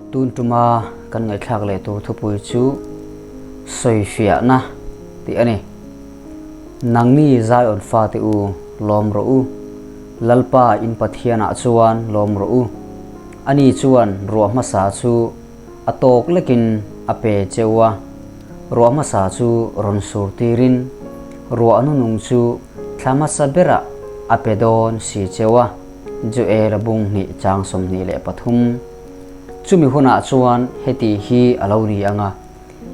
Tun tuma kan ngaihthlak leh tur thupui chu sawifiahna tih a ni. Nangni Zion fate u, lawm rawh u. Lalpa in Pathianah chuan lawm rawh u. Ani chuan ruah hmasa chu a tawk lekin a pe cheu a, ruah hmasa chu rawn sur tirin ruah nunung chu thla hmasa berah a pe dawn si cheu a. Joel-a bung hnih chang 23. Chumi hunah chuan heti hi a lo ni ang a,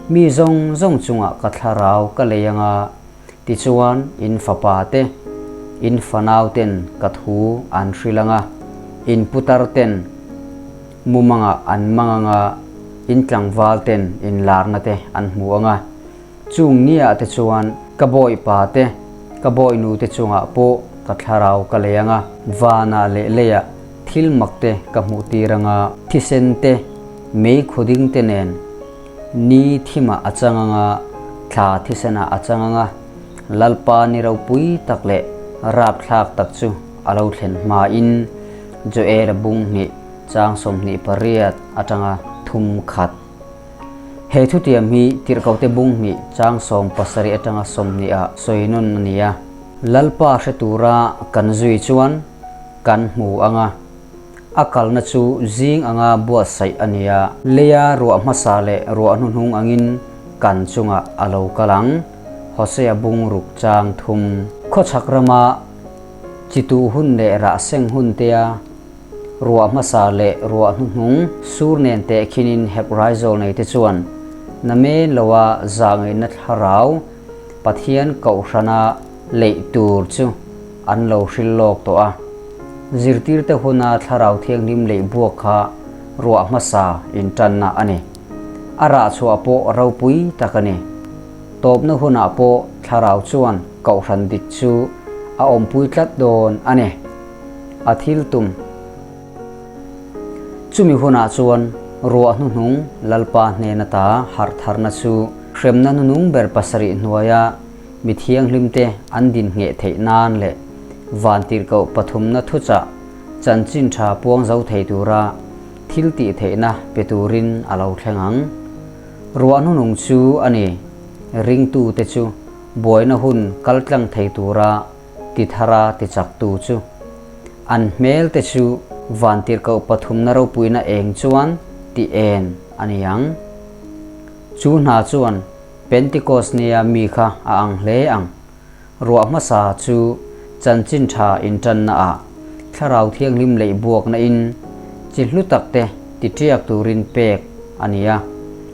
Mi zawng zawng chungah ka thlarau ka lei ang a, tichuan in fapa te, in fanau ten ka thu an hrilh ang a, in putar ten mumangah an mang ang a, in tlangval ten inlarna te an hmu ang a. Chung niah te chuan ka bawipa te, ka bawinu te chungah pawh ka thlarau ka lei ang a, vanah leh leiah thil mak te ka hmuh tir ang a, thisen te, mei khawding te nen ni thimah a chang ang a, thla thisenah a chang ang a, Lalpa ni ropui tak leh rapthlak tak chu a lo thlen hmain Joel-a bung hnih chang 28 atanga thum khat. He thutiam hi Tirhkohte bung hnih chang 70 atanga 20 ah sawi nawn a ni a. Lalpa hre tura kan zui chuan kan hmu ang a, a kalna chu zing anga buatsaih a ni a. Leia ruah hmasa leh ruah hnuhnung angin kan chungah a lo kal ang, Hosea bung ruk chang thum. Khawchhak rama chitu hun leh rah seng hun tea Ruah hmasa leh ruah hnuhnung sur nen tehkhinin Hebraizol neite chuan namen loa zahngaihna thlarau Pathian kohhrana leih tur chu an lo hril lawk tawh a. Zirtirte huna thlarau thianghlim leih buak kha ruah hmasa intanna a ni. A rah chhuah pawh ropui tak a ni. Tawpna hunah pawh thlarau chuan kohhran dik chu a awmpui tlat dawn a ni. A thil tum. Chumi hunah chuan ruah hnuhnung Lalpa hnen ata harh tharna chu hremna hnuhnung ber pasarih hnuaia mi thianghlimte an din ngheh theih nan leh vantirhkoh pathumna thuchah chanchin tha puang zo thei tura thil tih theihna pe turin a lo thleng ang. Ruah hnuhnung chu a ni, ringtute chu buaina hun kaltlang thei tura ti thara ti chaktu chu. An hmel te chu vantirhkoh pathumna ropuina eng chuan ti en a ni ang. Chu hna chuan Pentikos nia mi kha a ang hle ang. Ruah hmasa chu chanchin tha intanna ah Thlarau Thianghlim leih buakna in chi hlu tak te ti tiak turin pek a ni a.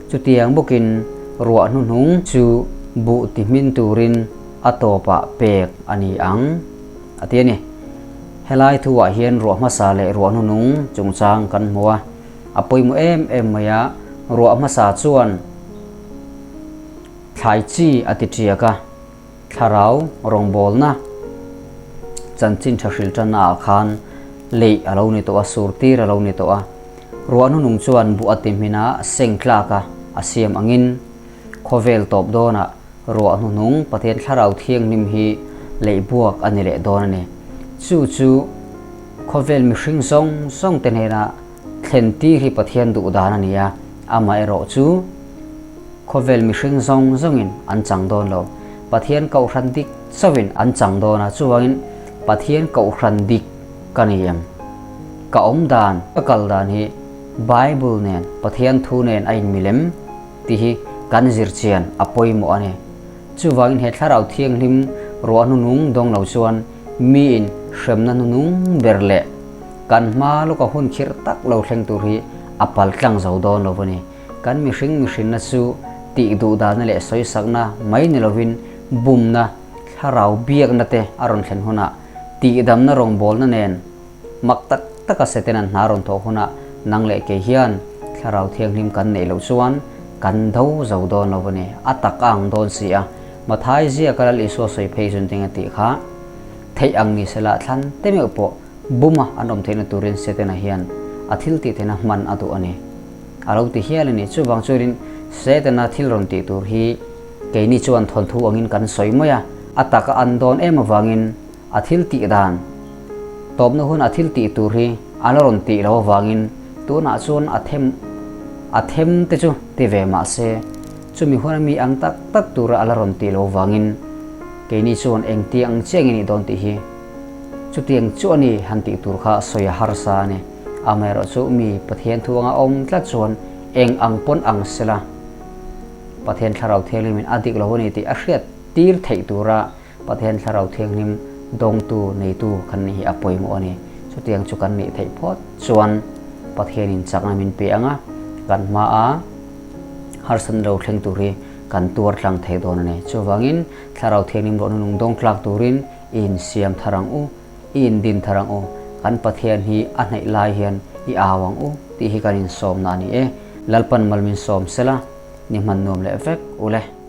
Chutiang bawkin ruah hnuhnung chu buh ti hmin turin a tawpah pek a ni ang, a ti a ni. Helai thuah hian ruah hmasa leh ruah hnunung chungchang kan hmu a, a pawimawh em em mai a, ruah hmasa chuan thlai chi a ti tiak a, thlarau rawngbawlna chanchin tha hril tanna ah khan leih a lo ni tawh a, surtir a lo ni tawh a, ruah hnunung chuan buh a ti hmin a, seng tlak a a siam angin khawvel tawp dawnah Ruah hnuhnung Pathian Thlarau Thianghlim hi leih buak a ni leh dawn a ni. Chu chu khawvel mihring zawng zawng te hnena thlen tir hi Pathian duh dan a ni a, amaherawh chu khawvel mihring zawng zawngin an chang dawn lo. Pathian kohhran dik chauhin an chang dawn a, chuvangin Pathian kohhran dik ka ni em? Ka awm dan, ka kal dan hi Bible nen, Pathian thu nen a inmilem? Tih hi kan zir chian a pawimawh a ni. Chuvangin he Thlarau Thianghlim ruah hnunung dawng lo chuan miin hremna hnunung ber leh kan hma lawka hun khirh tak lo thleng tur hi a pal tlang zo dawn lo a ni. Kan mihring mihrinna chu tih duhdahna leh sawisakna mai ni lovin bumna, thlarau biakna te a rawn thlen hunah tihdamna rawngbawlna nen Mak tak taka Satan-a'n hna rawn thawh hunah nang leh kei hian Thlarau Thianghlim kan neih loh chuan kan do zo dawn lo a ni. A tak a ang dawn si a. Mathai ziaka Lal Isua sawi phei zun ding a tih kha theih ang ni sela thlan te meuh pawh buma an awm theihna turin Setana hian a thil tih theihna hman a duh a ni. A lo ti hial a ni. Chuvang chuanin Setana thil rawn tih tur hi keini chuan thawnthu angin kan sawi mai a. A tak a an dawn em avangin A thil tih dan, tawpna hun a thil tih tur hi a la rawn tih loh avangin tunah chuan a them A them te chu ti ve mah se, chumi huna mi ang tak tak tura a la rawn tih lo vangin keini chuan engti ang chiah nge nih dawn tih hi chutiang chu a ni han tih tur kha sawi a harsa a ni. Amaherawh chu mi Pathian thu anga awm tlat chuan eng ang pawn ang sela Pathian Thlarau Thianghlimin a dik lo a ni tih a hriat tir theih tura Pathian Thlarau Thianghlim dawngtu neitu kan nih hi a pawimawh a ni. Chutiang chu kan nih theih phawt chuan Pathianin chakna min pe ang a, kan hmaa harsatna lo thleng tur hi kan tuar tlang thei dawn a ni. Chuvangin Thlarau Thianghlim rawhna nung dawng tlak turin i insiam thar ang u, i indin thar ang u, kan Pathian hi a hnaih lai hian i au ang u tih hi kan insawmna a ni e. Lalpan mal min sawm sela, ni hman nuam leh vek u le.